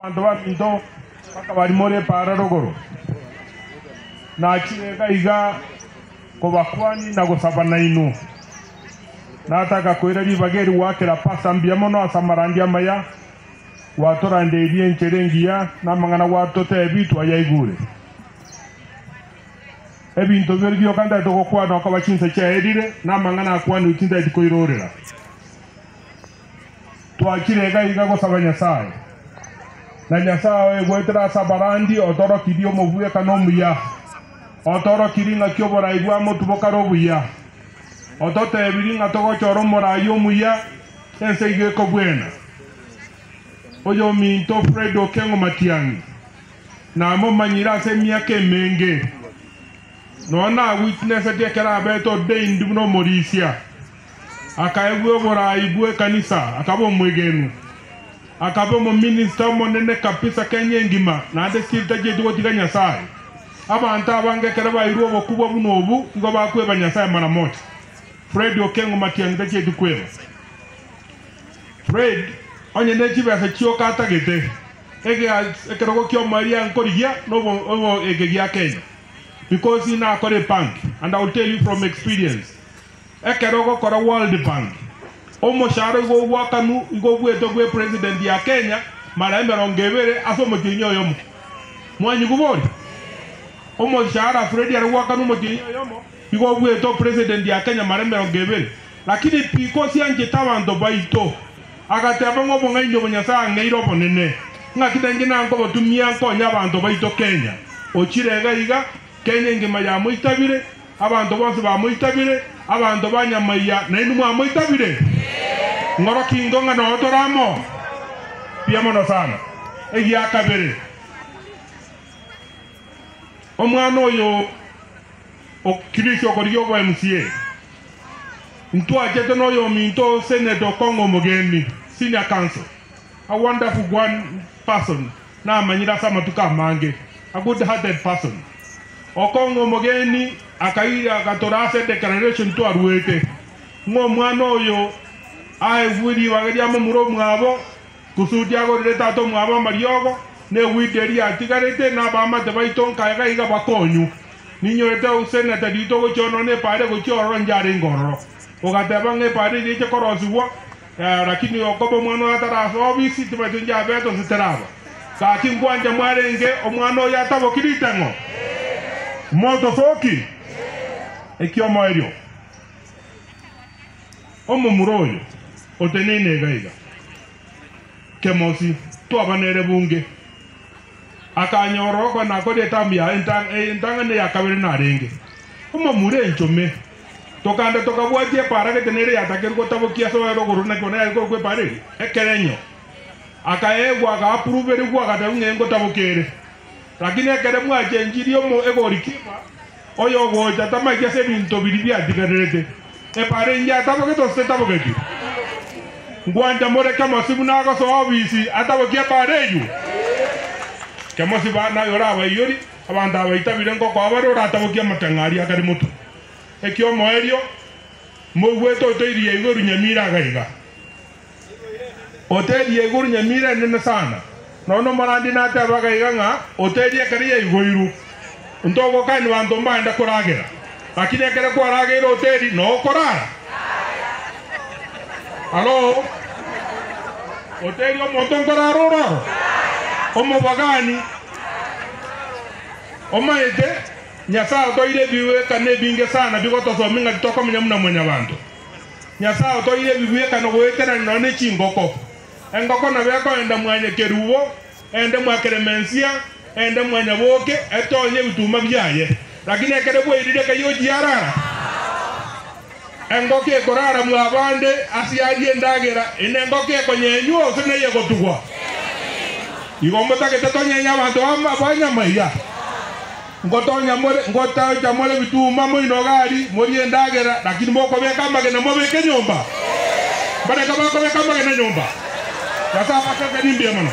Abanto baminto bakabari more epaara rogoro, nachire iga iga kobakwani na gosaba nainwe. Nataka koira ribaga eri goakera Pasa mbuya mono ase amarandia amaya gwatorandeirie enchera engiya na amang'ana gwatotebi twayaigure. Ebinto bibere bioka ntagete gokwana okoba chinsa chiaerire, na amang'ana akwanirwe tintageti koirorera. Twachire iga iga gosaba Nyasae, na Nyasae oegwetire ase abarandi otorokirie omobwekano omuya, otorokirie ng'aki oborai bwa motwe bokare obuya, ototebirie ng'a togochora omorai omuya, ense igo ekobwena. Oyominto Fred Okengo Matiang'i namomanyire ase emiaka emenge, nonya nagwitneseti ekero abete ordained buna omorisia. Akaegwa oboraai bw'ekanisa, akaba omwegenu, akaba omominista omonene kabisa Kenya engima, naende still tachieti gotiga Nyasae. Abanto abange ekero bairwe obokubwa buna obu, igo bakweba Nyasae mara moja. Fred Okengo Matiang'i tachieti kweba. Fred onye ne chibesa chioka atagete, egea ekerogo ki'omoerio ankorigia nobo obo eke gia Kenya. Because inakore ebank and I will tell you from experience. Ekero ogokora World Bank, omoshahara igo ogwakanwu igo obwete bwe president ya Kenya mara 20 ase omotienyi oyomo. Mwanyigwa bori? Omoshahara Fred are gwakanwa omotienyi oyomo igo obwete o president ya Kenya mara 20. Lakini because anchete abanto baito, agateba ng'a obong'aini obo Nyasae ang'eire obonene, ng'aki nainche nankobotumia nkonye abanto baito Kenya. Ochire iga iga, Kenya engima yamoitabire, abanto bonsi bamoitabire, abanto ba nyamaiya nainwe mwamoitabire? Ng'oroki ingo ng'a noo tore amo? Mbuya mono sana. Egia kabere, omwana oyo o Chris okorigia obo MCA, ntwachete noyominto Senator Okong'o Omogeni, Senior Counsel, a wonderful one person, Namanyire ase amatuko amange, a good hearted person. Okong'a omogeni akaira agatora ase edeclaration twaruete, ng'a omwana oyo aegwe ribaga ria momura omwabo, kusudi agorere tata omwabo amariogo, na ewidi eria yatigarete, na abaamate baito nkaye iga iga bakonywe. Ninyorete senator riito gochia ororo na epaara egochia ororo inche arenge ororo. Ogateba ng'a epaara eria eche korosigwa, Lakini okoba omwana oyo atarasoa obisi, tibaito inche abete gose teraba. Gaki nkwancha mwarenge omwana oyo ataboki ritang'o? Motosoki? Ekiomoerio, omomura oyo oteneine iga iga, Kemosi, twaba nere bunge, akanyora okona nakoria etamu yaye entang'ani na eyakabere narenge. Omomura enchome. Tokanda tokabwatia epaara gete nere yatakerwe gotabokia ase oere ogoro naki bono yare korokwa epaara eria ekerenyo. Akaegwa agaapuruberigwa agateba ng'a ngotaboka ere. Lakini ekero mwachenchirie omo egolikipa oyo ogocha tamaeti ase ebinto biria biatigarerete. Epaara eyio yatabogete gose tetabogeti? Ngwancha more Kemosi buna agosoa obisi atabokie epaara eyio? Kemosi bana aye orabaiyori abanto aba itabire ngokoa bare oratabokie amatang'o aria akare motwe. Ekiomoerio, moigwete otoirie igoro nyamira iga iga. Oterie igoro nyamira enene sana. Nonya omorandi nateba iga iga ng'a oterie ekero yaigoirwe. Ntogokani banto mbaende koragera. Lakini ekero kwarageire oteri noo okorara. Alo? Oteri omonto nkorara ororo? Omobagani. Omaete? Nyasae otoire ebiwekano ebinge sana bigotosomia ng'a titokomenya buna mwanyabanto. Nyasae otoire ebiwekano goeterania nonya ne chingoko. Engoko nabo ekoenda mwanyakerubo, ende mwakeremensia, ende mwanyaboke, etonye ebituma biaye. Lakini ekero bwairire ekeyia ochia arara. Engoko ekorara mwabande ase aria endagera, ene engoko ekonyenywa gose neyegotugwa? Igo motagete tonyenye abanto ba nyama iga? Ngotonya more, ngotocha more ebituma moino gari, morie endagera, lakini mokobeka amagena mobeke nyomba. Mbarenge bakobeka amagena nyomba? Nyasae abasesenie mbuya mono.